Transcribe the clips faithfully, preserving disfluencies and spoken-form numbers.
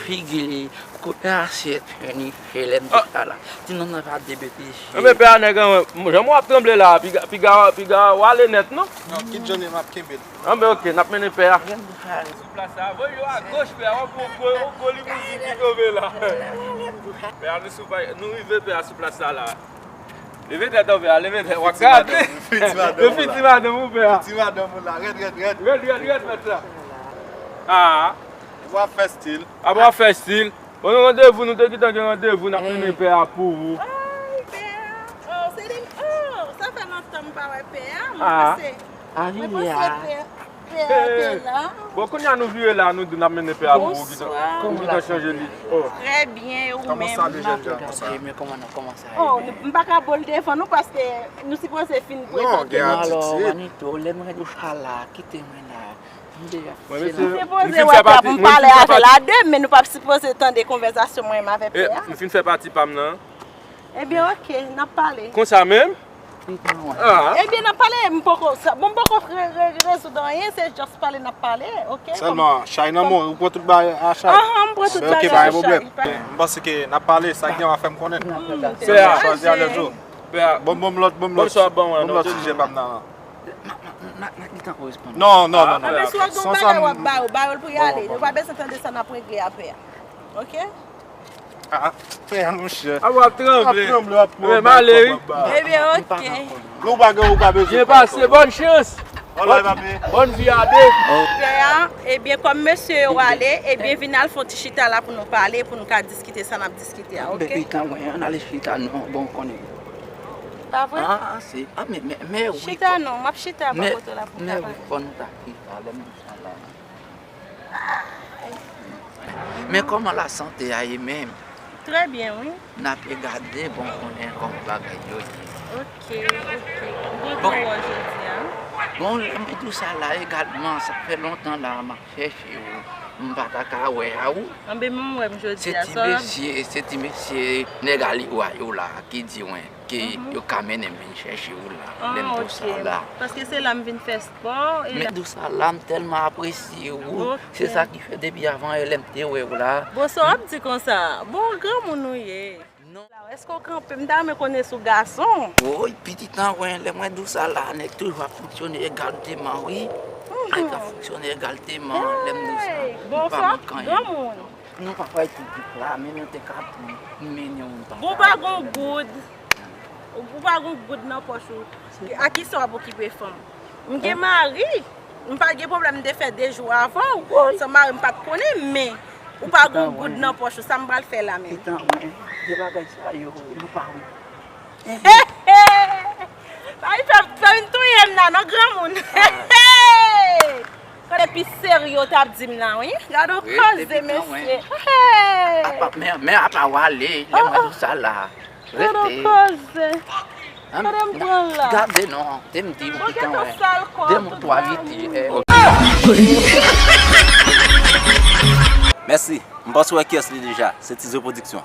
figi li, kote asyèt, ni Helen, tout sa la. Ti nonm nan pa de betiz. Anben pè a nèg an, jan w ap tranble la, piga, piga, piga w ale nèt non. Non, kit Johnny m ap kenbe l. Anben oke, n ap mennen pè a. Sou plas la, voye yo agoch pè a, w ap wè yon gwo, yon gwo limousin ki tonbe la. Pè a, nou sou pay, nou rive pè a sou plas la la. Leve tèt anvè a, leve tèt, w ap gade. Yo fiti madanm ou pè a. Fiti madanm ou la, rèd, rèd, rèd. Rèd, rèd, rèd, mèt la. Ah. W ap fè stil. Ah, w ap fè stil. Bon, nou randevou, nou te gentan gen randevou, n ap mennen pè a pou ou. Ay, pè a. Oh, se li. Oh, sa fè lontan m pa wè pè a. M panse, mwen panse pè a. Pè a te la. Bon, kounye a nou vire la, nou di n ap mennen pè a pou ou, ki tan, ou ki tan chanje li. Oh. Trè byen, e ou menm? Kòman sa, de jèn jan konsa? Oh, m pa ka bo l devan nou, paske nou sipoze fin prezante. Non, gen atitid. Alò, Manito, lè m redi w sa la, kite mwen la. M deja fè la. M sipoze wè pè a pou m pale avè l a de, men nou p ap sipoze tande konvèsasyon mwen menm avè pè a. M fin fè pati pa m nan. Ebyen, oke, n ap pale. Konsa menm? Ah. Ebyen, n ap pale, m poko, sa, bon, m poko re-, re-, rezoud anyen, se just pale n ap pale, oke? Sèlman, chay nan men w, ou pran tout bagay a chay? Ahan, m pran tout bagay a chay. Oke, pa gen pwoblèm. M panse ke n ap pale, sa k gen w a fè m konnen. Pè a. Chwazi alèz ou. Pè a. Bon, bon, lòt, bon, lòt. Bon, sa ban mwen, non, lòt sijè pa m nan. N a, n a, n a, n a gentan korespondan. Non, non, non, non. Anben si w gen yon bagay w ap ba yo, ba yo l pou y ale. Yo pa bezwen tande sa n ap regle a pè a. Oke? Ah, pè a, monchè. Ah, w ap tranble. W ap tranble, w ap pran. Men m ale, wi. Ebyen, oke. Lè w pa gen, ou pa bezwen. Byen pase, bòn chans. Bòn, bòn vi a de. Pè a, ebyen, kòm mesye yo ale, ebyen, vin al fè yon ti chita la pou nou pale, pou nou ka diskite sa n ap diskite a, oke? Baby, tanpri, ann ale chita, non, bon, konnen. Pa vre? Ah, se, ah, men, men, men, wi. Chita, non, m ap chita bò kote w la pou n ka pale. Men, wi, fò nou ta chita, lè m di sa la. Men kòman lasante a ye menm? Trè byen, wi. N ape gade, bon, konnen kòman bagay yo ye. Oke, oke. M kontan wè w jodi a. Bon, lè m di w sa la egalman, sa fè lontan la m ap chèche w. M pa ta ka wè a ou. Anben, men w wè m jodi a, sa w ap di? Se ti mesye, se ti mesye nèg Aliwoy yo la ki di mwen ke yo ka mennen m vin chèche w la, lè m di w sa la. Paske se la m vin fè spò, e la. Men di w sa la, m tèlman apresye w. Se sa ki fè depi avan yè lè m te wè w la. Bon, sa w ap di konsa? Bon, granmoun ou ye. Non. Èske w kanpe? M ta renmen konnen si w gason. Woy, pitit an, wen, lè mwen di w sa la, nèg toujou ap fonksyone egalteman, wi. Nèg ap fonksyone egalteman, lè m di w sa. Bon, sa w ap di, granmoun? Nou pa pral tou vit la, men nou te ka tou mennen yon bagay. Bon, pa gon goud. Ou pa gon goud nan pòch ou. A kisa w ap okipe fanm? M gen mari. M pa t gen pwoblèm, m te fè de jou avè w. San mari m pa t konnen, men ou pa gon goud nan pòch ou. Sa m pral fè la menm? Pitit an, wen, de bagay sa yo, nou pa wi. He, he! Pa vin fè, pa vin touye m la non, granmoun. He, he! Kote pi serye w t ap di m la, wi. Gade yon koze, mesye. He! Men, men apa w ale, lè mwen di w sa la. Gade yon koze. Gade m pran la. Gade non, te m di w pitit an, wen. De mwa twa viti. Mèsi. M panse w wè kiyès li deja. Se Tizo Production.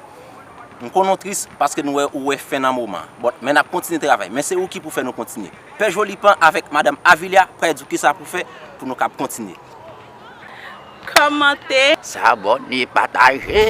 M konnen w tris paske nou wè ou wè fen nan moman an. But, men n ap kontinye travay. Men se ou ki pou fè nou kontinye. Pè Jolipan avèk madanm Avilia pral di w kisa pou fè pou nou kab kontinye. Kòmante. Sabòne, pataje.